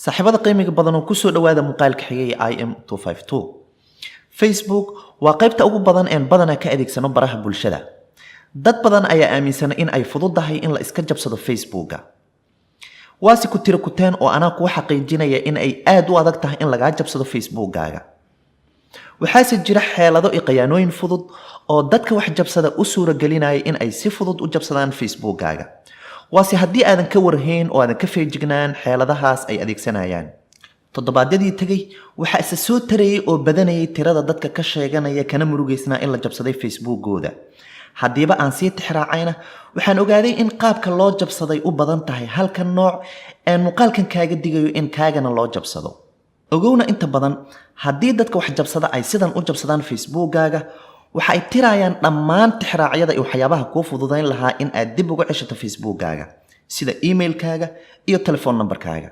Saaxiibada qiimiga badan oo kusoo dhawaada muuqaalka xigay ee IM. Facebook waa qaybta ugu badan een badanaa ka adeegsano baraha bulshada. Dad badan ayaa aaminsan in ay fududahay in la iska jabsado Facebooka. Waase ku tiro kuteen oo anaa kuu xaqiijinaya in ay aad u adag tahay in lagaa jabsado Facebookaaga. Waxaase jira xeelado iyo qayaanooyin fudud oo dadka wax jabsada u suuragelinaya in ay si fudud u jabsadaan Facebookaaga. Waase haddii aadan ka warhayn oo aadan ka feejignaan xeeladahaas ay adeegsanayaan. Toddobaadyadii tegay waxaa isa soo tarayay oo badanayay tirada dadka ka sheeganaya kana murugaysnaa in la jabsaday Facebookooda. Haddiiba aan sii tixraacayna, waxaan ogaaday in qaabka loo jabsaday u badan tahay halka nooc een muuqaalkan kaaga digayo in kaagana loo jabsado. Ogowna, inta badan haddii dadka wax jabsada ay sidan u jabsadaan Facebookaaga, waxa ay tirayaan dhammaan tixraacyada iyo waxyaabaha kuu fududayn lahaa in aad dib uga ceshato Facebookaaga, sida emailkaaga iyo telephone numberkaaga,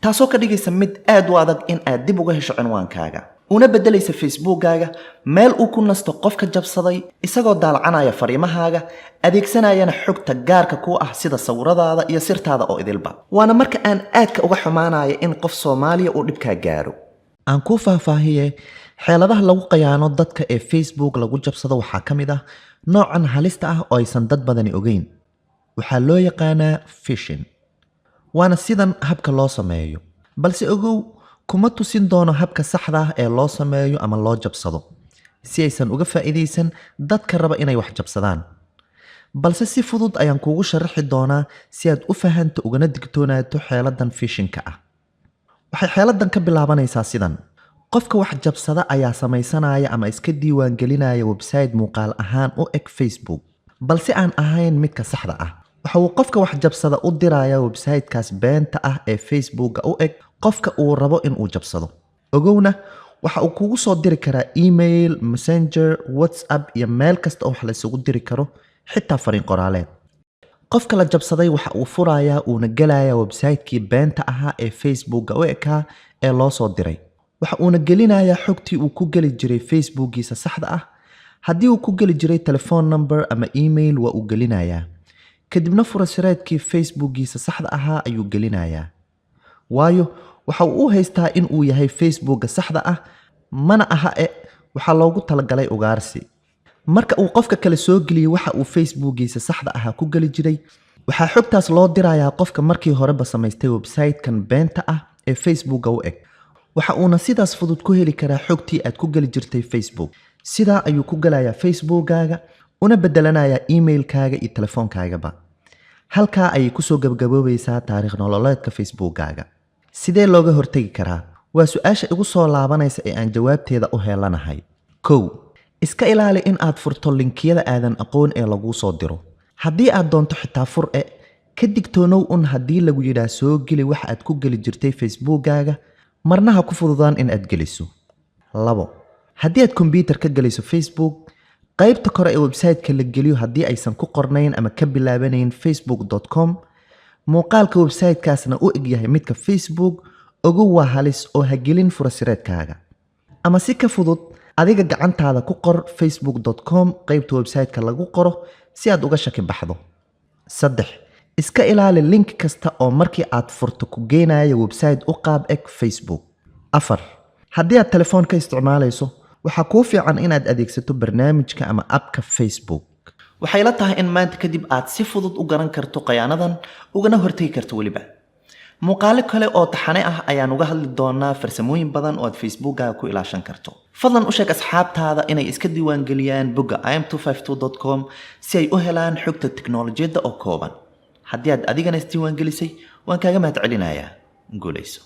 taasoo ka dhigaysa mid aad u adag in aad dib uga hesho cinwaankaaga, una beddelaysa Facebookaaga meel uu ku nasto qofka jabsaday, isagoo daalacanaya fariimahaaga, adeegsanayana xogta gaarka ku ah sida sawiradaada iyo sirtaada oo idilba. Waana marka aan aadka uga xumaanaya in qof Soomaaliya uu dhibkaa gaaro. Aan kuu faahfaahiye xeeladaha lagu qayaano dadka ee Facebook lagu jabsado. Waxaa ka mid ah noocan halista ah oo aysan dad badani ogeyn. Waxaa loo yaqaanaa phishing, waana sidan habka loo sameeyo. Balse ogow, kuma tusin doono habka saxda ah ee loo sameeyo ama loo jabsado, si aysan uga faa'iidaysan dadka raba inay wax jabsadaan. Balse si fudud ayaan kuugu sharaxi doonaa si aad u fahanto ugana digtoonaato xeeladan phishingka ah. Waxay xeeladan ka bilaabanaysaa sidan: qofka wax jabsada ayaa samaysanaya ama iska diiwaangelinaya website muuqaal ahaan u eg Facebook, balse aan ahayn midka saxda ah. Waxa uu qofka wax jabsada u dirayaa website-kaas beenta ah ee Facebooka u eg qofka uu rabo in uu jabsado. Ogowna, waxa uu kugu soo diri karaa email, Messenger, WhatsApp iyo meel kasta oo wax la isugu diri karo, xitaa fariin qoraaleed. Qofka la jabsaday waxa uu furayaa uuna gelayaa website-kii beenta ahaa ee Facebooka u ekaa ee loo soo diray. Waxa uuna gelinayaa xogtii uu ku geli jiray Facebookiisa saxda ah. Haddii uu ku geli jiray telephone number ama email, waa uu gelinayaa. Kadibna furasireedkii Facebookiisa saxda ahaa ayuu gelinayaa, waayo waxa uu u haystaa in uu yahay Facebooka saxda ah, mana aha e waxaa loogu talagalay ugaarsi. Marka uu qofka kale soo geliyey waxa uu Facebookiisa saxda ahaa ku geli jiray, waxaa xogtaas loo dirayaa qofka markii horeba samaystay website-kan beenta ah ee Facebooka u eg. Waxa uuna sidaas fudud ku heli karaa xogtii aad ku geli jirtay Facebook. Sidaa ayuu ku gelayaa Facebookaaga, una bedelanayaa emailkaaga iyo telefoonkaagaba. Halkaa ayay kusoo gabagaboobaysaa taariikh nololeedka Facebookaaga. Sidee looga hortegi karaa? Waa su-aasha igu soo laabanaysa ee aan jawaabteeda u heelanahay. 1, iska ilaali in aad furto linkiyada aadan aqoon ee laguu soo diro. Haddii aad doonto xitaa fur e ka digtoonow un haddii lagu yidhaah soo geli waxa aad ku geli jirtay Facebookaaga, marna ha ku fududaan in aad geliso. 2, haddii aad kombyuutar ka gelayso Facebook, qaybta kore ee website-ka la geliyo haddii aysan ku qornayn ama ka bilaabanayn facebook.com, muuqaalka website-kaasna u egyahay midka Facebook, ogow waa halis oo ha gelin furasireedkaaga. Ama si ka fudud, adiga gacantaada ku qor facebook.com qaybta website-ka lagu qoro si aad uga shaki baxdo. 3, iska ilaali link kasta oo markii aad furto ku geenaya website u qaab eg Facebook. 4, haddii aad telefoon ka isticmaalayso, waxaa kuu fiican inaad adeegsato barnaamijka ama appka Facebook. Waxay la tahay in maanta kadib aad si fudud u garan karto khayaanadan, ugana hortegi karto. Weliba muuqaalo kale oo taxane ah ayaan uga hadli doonaa farsamooyin badan oo aad Facebookkaaga ku ilaashan karto. Fadlan u sheeg asxaabtaada inay iska diiwaangeliyaan bogga im252.com si ay u helaan xogta tiknoolajiyadda oo kooban. Haddii aad adigana isdiiwaangelisay, waan kaaga mahad celinayaa. Guulayso.